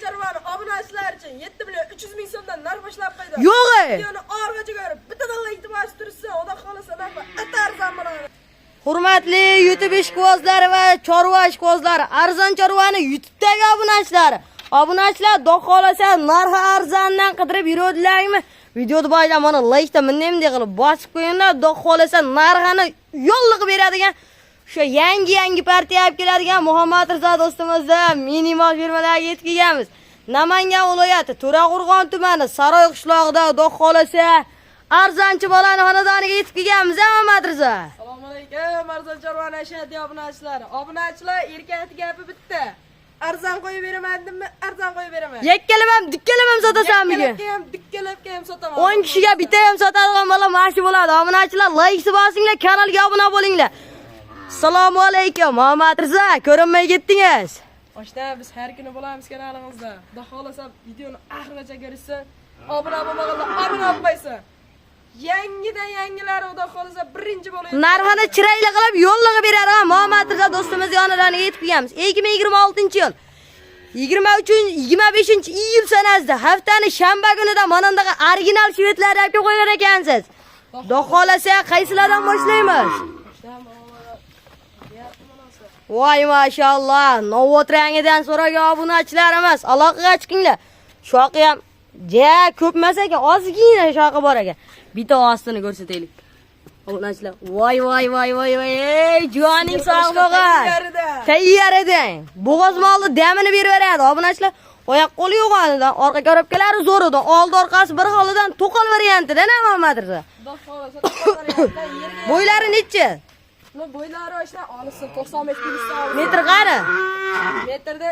Chorvani obunachilar uchun 7 million 300 ming so'mdan narx boshlab qo'ydi. Yo'q, ey! Videoni oxirigacha ko'rib, bittadan like bosib tursa, Xudo xolasa narxi ata arzon bo'ladi. Hurmatli YouTube ishqibozlari va chorva ishqibozlari, arzon chorvani YouTube'dagi obunachilari. Obunachilar, xudo xolasa narxi arzondan qidirib yuradilarmi? Videoni boydan mana like'da bunday qilib bosib qo'yinglar. Xudo xolasa narxini yo'lliq beradigan o'sha yangi-yangi partiya olib keladigan Muhammad Rizo do'stimizni minimal firmalariga yetib kelganmiz. Namangan viloyati To'raqo'rg'on tumani Saroy qishlog'ida xudo xolasa arzonchi bolani xonadoniga yetib kelganmiz, a, Muhammad Rizo. Assalomu alaykum, arzon chorvani ashaddiy obunachilari. Obunachilar, erkakning gapi bitta. Arzon qo'yib beraman dedimmi, arzon qo'yib beraman. Yakkalam ham, dikkalam ham sotasan bugun. Yakkalabga ham, dikkalabga ham sotaman. 10 kishiga bitta ham sotadigan bola mana shu bo'ladi. Obunachilar, like bosinglar, kanalga obuna bo'linglar. Assalomu alaykum, Muhammad Rizo, ko'rinmay ketdingiz. Oshna, biz har kuni bo'lamiz kanalimizda. Xudo xolasa videoni oxirigacha ko'rishsin. Obuna bo'lmaganlar obuna bo'lib qo'ysin. Yangidan yangilari Xudo xolasa birinchi bo'lib. Narxini chiroyli qilib yo'llig'i beradigan Muhammad Rizo do'stimiz yonidan yetib kelganmiz. 2026-yil 23 25 iyul sanasida haftani shanba kunida mana bundaqa original shvedlarni olib kelib qo'ygan ekansiz. Xudo xolasa qaysilardan boshlaymiz? Oshna, Voy mashalloh, novvot rangidan so'ragan obunachilarimiz, aloqaga chiqinglar. Shoqi ham ja ko'p emas ekan, ozgina shoqi bor ekan. Bitta ostini ko'rsataylik. Obunachilar, voy voy voy voy voy, ey, joning sog' bo'g'in. Tayyor eding. Bo'g'oz molni damini berib beradi. Obunachilar, oyoq qo'li yo'q anidan, orqa korobkalari zo'r edi. Oldi orqasi bir xilidan to'qol variantida, na Muhammad Rizo? Xudo xolasa to'qol variantda yerga. Bo'ylari nechi? Buni bo'ylari oshna olsin 95 plyusda olsin. Metr qani? Metrda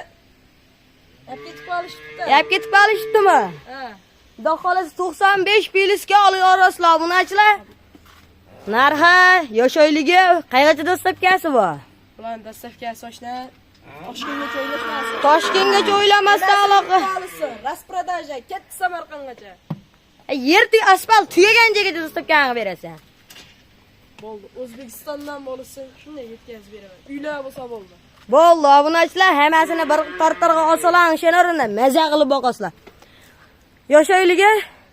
olib ketib qolishibdi. Yap ketib qolishibdimi? Ha. Xudo xolasa 95 plyusga olaverasizlar obunachilar. Narxi, yoshoyligi, qayergacha доставка si bor? Bularning доставка si oshna Toshkentgacha o'ylashmasin. Toshkentgacha o'ylamasdan aloqa. Olsin. Распродажа ketdi Samarqandgacha. Yer asfalt tugagan joygacha доставка ni berasan. Bo'ldi. O'zbekistondan bo'lsin, shunday yetkazib beraman. Uylar bo'lsa bo'ldi. Bo'ldi, obunachilar, hammasini bir tortarga olsalar, o'shanaveranda maza qilib boqasizlar. Yoshoyligi,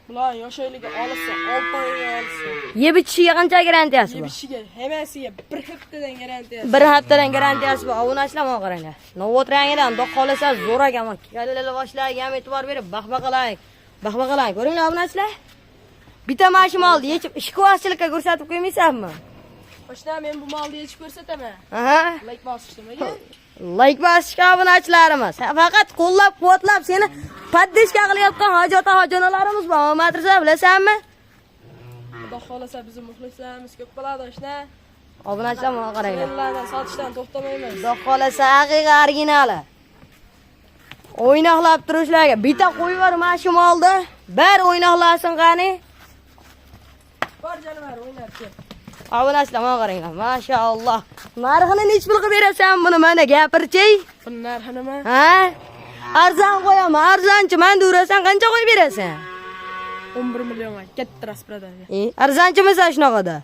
Bular yoshayligi olsin, 6 oyga olsin. Yeb ichishiga qancha garantiyasi Yeb bor? ichishiga hammasiga bir haftadan garantiyasi. Bir haftadan garantiyasi bor. Obunachilar, mana qaranglar. Novvot rangidan xudo xolasa zo'r ekan. Mana kallalar boshlariga ham e'tibor berib, baxbaqalang. Baxbaqalang. Ko'ringlar obunachilar. Bitta mana shu molni yechib ishqibozchilikka ko'rsatib qo'ymaysanmi? Oshna, men bu molni yechib ko'rsataman. Aha. Like bosish nimaga? Like bosishga obunachilarimiz. Faqat qo'llab-quvvatlab seni поддержка qilayotgan hoji ota hojonalarimiz bor. Muhammad Rizo, bilasanmi? Xudo xolasa bizni muxlislarimiz ko'p bo'ladi oshna. Obunachilar, mana qaranglar. Sizlardan sotishdan to'xtamaymiz. Xudo xolasa haqiqiy originali. O'ynoqlab turishlarga bitta qo'yib yubar mana shu molni. Bir o'ynoqlasin qani. Bor jonivor o'ynab kel. Obunachilar, mana qaranglar. Mashalloh. Narxini nech pul qilib berasan buni mana gapirchi? Buni narxi nima? Ha? Arzon qo'yaman, arzonchi. Man durasan qancha qo'yib berasan? 11 millionga ketdi распродажа. E, arzonchimisan shunaqada?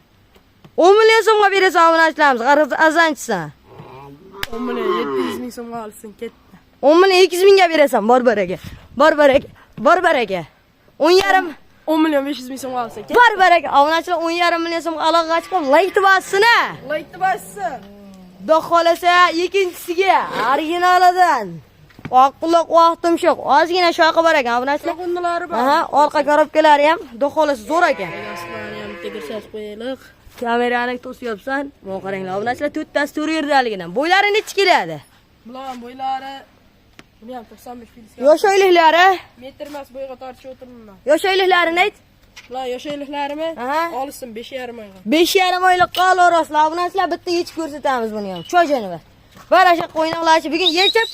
10 million so'mga berasan obunachilarimiz, arzonchisan. 10 million 700 ming so'mga olsin ketdi. 10 million 200 mingga berasan, bor baraka. Bor baraka. Bor baraka. 10 yarim 10 million 500 ming so'mga olsin ketdi. Bor baraka. Obunachilar, 10 yarim million so'mga aloqaga chiqib, like bossin ha. Like bossin. Xudo xolasa ikkinchisiga originalidan. Oq quloq, oq tumshuq, ozgina shoqi bor ekan obunachilar. Shoqundilari bor. Aha, orqa korobkalari ham xudo xolasa zo'r ekan. Yostiqlarni ham bitta ko'rsatib qo'yaylik. Kamerani to'syapsan. Mana qaranglar, obunachilar, to'rttasi to'rt yerdaligidan. Bo'ylari nechi keladi? Bular bo'ylari buni ham 95 plyusga. Yosh oyliklari? Metr emas, bo'yga tortishib o'tiribman. Yosh oyliklarini ayt. Bular yosh oyliklarini Aha. olsin 5,5 oyga. 5,5 oylikqa olaverasizlar. Obunachilar, bitta yechib ko'rsatamiz buni ham. Choy jonivor. Bara shu qo'ynoqlarchi bugun yechib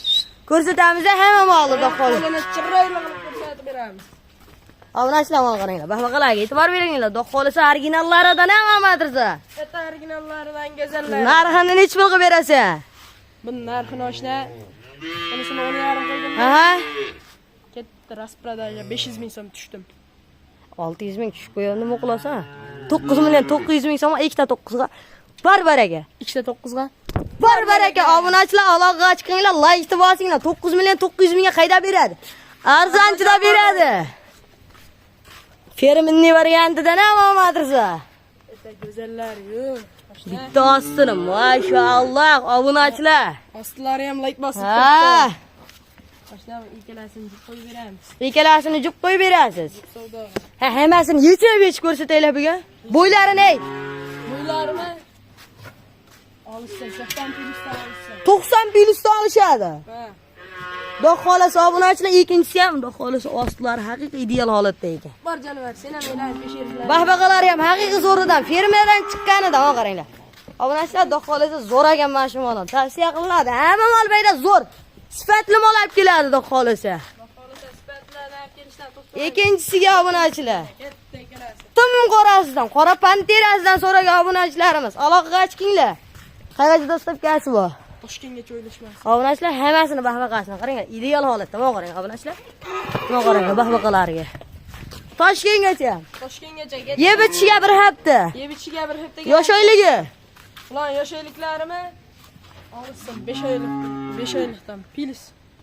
ko'rsatamiz hamma molni xudo xohlasa. Qo'lini chiroyli qilib ko'rsatib beramiz. Obunachilar, mana qaranglar. Baxbaqalarga e'tibor beringlar. Xudo xolasa originallaridan ham Muhammad Rizo. Eta originallaridan go'zallar. Narxini nechi pul qilib berasan? Buni narxini oshna. Bunisini 10,5 qo'ydim. Aha. Ketdi распродажа 500 ming so'm tushdim. 600 ming tushib qo'yib nima qilasan? 9 million 900 ming so'm ikkita 9 ga. Bor baraka. Ikkita 9 ga. Bor. Bor baraka obunachilar aloqaga chiqinglar, laykni bosinglar. 9 million 900 mingga qayda beradi? Arzonchida beradi. Ferminni variantidan ham olmadirsa. Bitta go'zallar yo'q. Bitta ostini, mashalloh, obunachilar. Ostlari ham layk bosib Ha, turibdi. Boshdan ikkalasini jup qo'yib beramiz. ikkalasini jup qo'yib berasiz. Savdo. Ha, hammasini yechib yechib ko'rsataylik bugun. Bo'ylarini ey. Bo'ylarini olishsa, 80 plyusdan olishsa. 90 plyusda olishadi. Ha. Xudo xolasa obunachilar ikkinchisi ham xudo xolasa ostlari haqiqiy ideal holatda ekan. Bor jonivor, sen ham elan pesherlar. Bahbaqalari ham haqiqiy zo'ridan, fermerdan chiqqanidan ha qaranglar. Obunachilar xudo xolasa zo'r ekan mana shu mol. Tavsiya qilinadi. Hamma mol bayda zo'r. Sifatli mol olib keladi xudo xolasa. Xolasa sifatlarni olib kelishdan to'xtamang. Ikkinchisiga obunachilar. Katta ikkalasi. Tim qorasidan, qora panterasidan so'ragan obunachilarimiz. Aloqaga chiqinglar. Qayerda dostavkasi bor? Toshkentgacha o'ylashmas. Obunachilar hammasini bahbaqasini qaranglar, ideal holatda. Mana qarang obunachilar. Mana qaranglar bahbaqalariga. Toshkentgacha. Toshkentgacha Yeb ichishiga bir hafta. Yeb ichishiga bir haftaga. Yosh oyligi. Ulan yosh oyliklarini olishsin 5 oylik. 5 oylikdan plyus.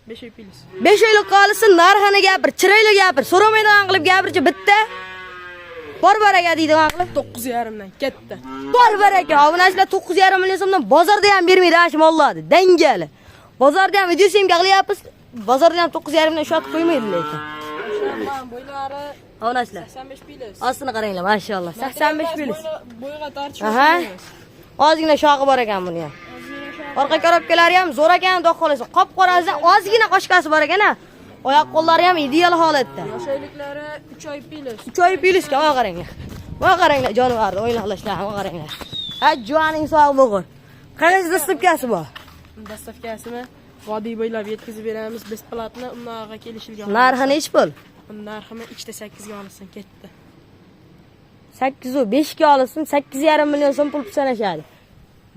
5 oy plyus. 5 oylik qolsin, narxini gapir, chiroyli gapir, so'ramaydigan qilib gapirchi bitta. Bor baraka deydigan qilib. 9,5 dan katta. Bor baraka. Obunachilar 9,5 million so'mdan bozorda ham bermaydi ha shu mollarni. Dangali. Bozorda ham video syomka qilyapmiz. Bozorda ham 9,5 dan ushatib qo'ymaydi lekin. O'sha bo'ylari Obunachilar, 85 plyus. ostini qaranglar, mashalloh. 85 plyus. Bo'yga tortish. Aha. Ozgina shoxi bor ekan buni ham. Orqa korobkalari ham zo'r ekan, xudo xolasa. Qop-qorasidan ozgina qochkasi bor ekan ha. Oyoq qo'llari ham ideal holatda. Yosh oyliklari 3 oy plyus. 3 oy plyusga mana qaranglar. Mana qaranglar jonivorni o'ynoqlashlarini mana qaranglar. Ha, joning sog' bo'g'ir. Qancha dostavkasi bor? Dastavkasini vodiy bo'ylab yetkazib beramiz bесплатно, undan kelishilgan. Narxi nechi pul? Narxini 2.8 ga olsin ketdi. 8 5 ga olsin, 8,5 million so'm pul sanashadi.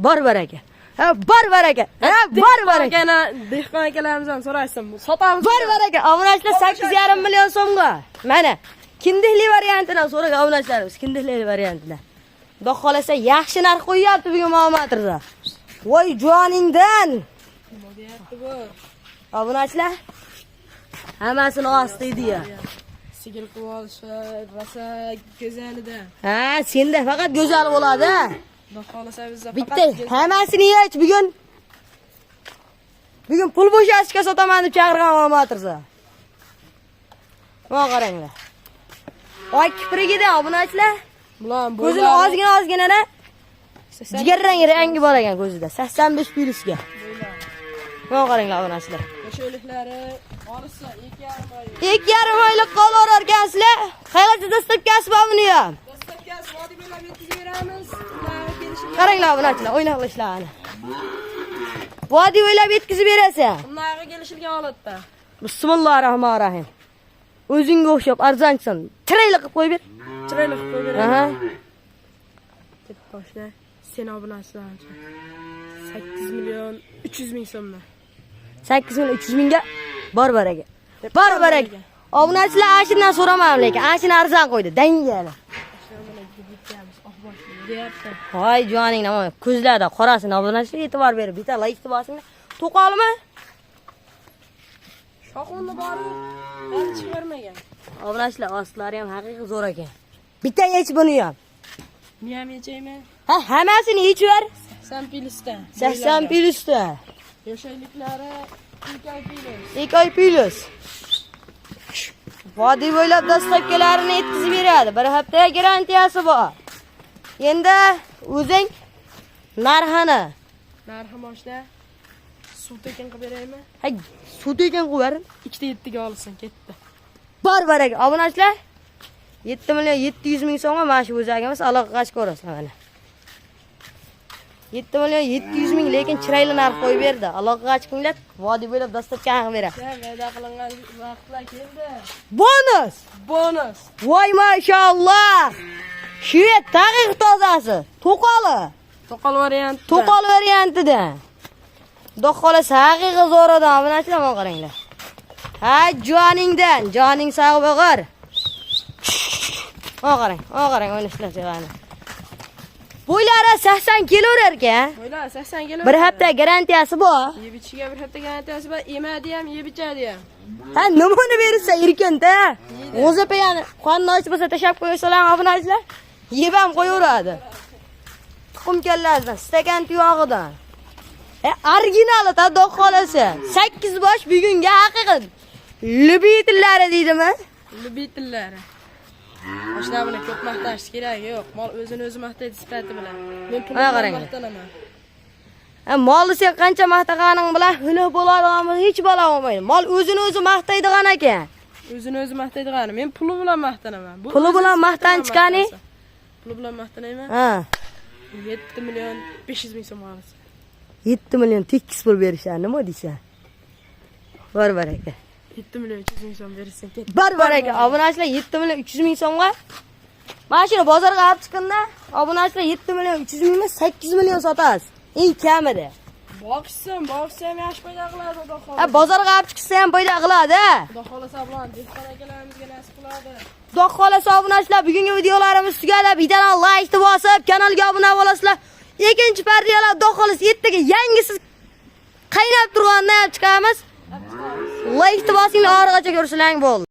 Bor baraka. Ha, bor baraka. Ha, bor baraka. Akana dehqon akalarimizdan so'raysin. Sotamiz. Bor baraka. Obunachilar 8,5 million so'mga. Mana kindikli variantidan so'ragan obunachilarimiz, kindikli variantidan. Xudo xolasa yaxshi narx qo'yyapti bugun Muhammad Rizo. Voy joningdan. Nima deyapti bu? Obunachilar hammasini osti edi ya. Sigir qilib olishi rosa go'zalida. Ha, senda faqat go'zal bo'ladi. ha. Xudo xolasa bizda Bitta faqat go'zal. hammasini yech bugun. Bugun pul bo'shashga sotaman deb chaqirgan Muhammad Rizo. Mana qaranglar. Oy kiprigida obunachilar. Bular Ko'zini ozgina ozgina jigar rangi rangi bor ekan ko'zida. 85 plyusga. Mana qaranglar obunachilar. Yosh oyliklari olishsa 2,5 oy. 2,5 oylik qolaverar ekansizlar. Qayerda dostavkasi bor buni ham? Dastavkasi vodiy bo'ylab yetkazib beramiz. Ularga kelishilgan. Qaranglar obunachilar, o'ynoqlashlarini. Vodiy o'ylab yetkazib berasan. Ularga kelishilgan holatda. Bismillahirrohmanirrohim. O'zingga o'xshab arzonchisan. Chiroyli qilib qo'yib ber. Chiroyli qilib qo'yib beramiz. Aha. Deb boshla. Sen obunachilar uchun 8 million 300 ming so'mdan. 8 million 300 mingga bor baraka. Bor baraka. Obunachilar ashundan so'ramadim lekin ashuni arzon qo'ydi. Dangali. Deyapti. Voy joning nima ko'zlarda qorasini obunachilar e'tibor berib bitta laykni bosinglar. To'qolmi? Shoxuni bori hali chiqarmagan. Obunachilar ostlari ham haqiqiy zo'r ekan. Bitta yech buni ham. Buni ham yechaymi? Ha, hammasini yechiver. 80 plyusdan. 80 plyusda. Yosh oyliklari 2 oy plyus. 2 oy plyus. Vodiy bo'ylab dostavkalarini yetkazib beradi. Bir haftaga garantiyasi bor. Endi o'zing narxini Narxi moshna suv tekin qilib beraymi? ha suv tekin qilib ber. 2.7 ga olsin ketdi. Bor baraka. Obunachilar 7 million 700 ming so'mga mana shu o'zagimiz aloqaga ko'rasizlar mana. 7 million 700 ming lekin chiroyli narx qo'yib berdi. Aloqaga chiqinglar, vodiy bo'ylab dostavka qilib beradi. Ya va'da qilingan vaqtlar keldi. Bonus! Bonus. Voy mashalloh! Shved taqiq tozasi, to'qoli. To'qol variant. To'qol variantida. Xudo xolasa haqiqiy zo'r odam, obunachilar mana qaranglar. Ha, joningdan, joning sog' bo'g'ir. Mana qarang, mana qarang o'ynashlar chig'ani. Bo'ylari 80 kelaverar ekan. Bo'ylari 80 kilo. Bir hafta garantiyasi bor. Yeb ichishiga bir hafta garantiyasi bor. Emadi ham, yeb ichadi ham. Ha, nimani bersa erkinda. O'zi payani qonni och bo'lsa tashlab qo'ysalar obunachilar yeb ham qo'yaveradi. Tuxum kallasidan, stakan tuyog'idan. Originali xudo xolasa. 8 bosh bugungi haqiqat. Любитель lari deydimi? Любитель lari. Oshna buni ko'p maqtash keragi yo'q. Mol o'zini o'zi maqtaydi sifati bilan. Men puli Mana bilan qaranglar. maqtanaman. Ha, molni sen qancha maqtaganing bilan xunuk bo'ladigan bo'lsa hech balo bo'lmaydi. Mol o'zini o'zi maqtaydigan ekan. O'zini o'zi maqtaydigani. Men puli bilan maqtanaman. Bu Puli o'zi bilan sifati maqtanchikani? maqtansa. Puli bilan maqtanayman. Ha. 7 million 500 ming so'm olasiz. 7 million tekis pul berishadi, nima deysan? Bor baraka. 7 million 300 ming so'm bersin ket. Bor baraka. Obunachilar 7 million 300 ming so'mga mana shuni bozorga olib chiqinda, obunachilar 7 million 300 ming emas, 8 million sotasiz. Eng kamida. Boqishsin, boqishsa ham yaxshi foyda qiladi, xudo Ha, xohlasa. bozorga olib chiqsa ham foyda qiladi. Ha. Xudo xohlasa bilan dehqon akalarimizga nasib qiladi. Xudo xohlasa obunachilar bugungi videolarimiz tugadi. Bittadan like bosib, kanalga obuna bo'lasizlar. Ikkinchi partiyalar xudo xohlasa ertaga yangisi qaynab turgandan chiqamiz. Like bosinglar, oxirigacha ko'rsalang bo'ldi.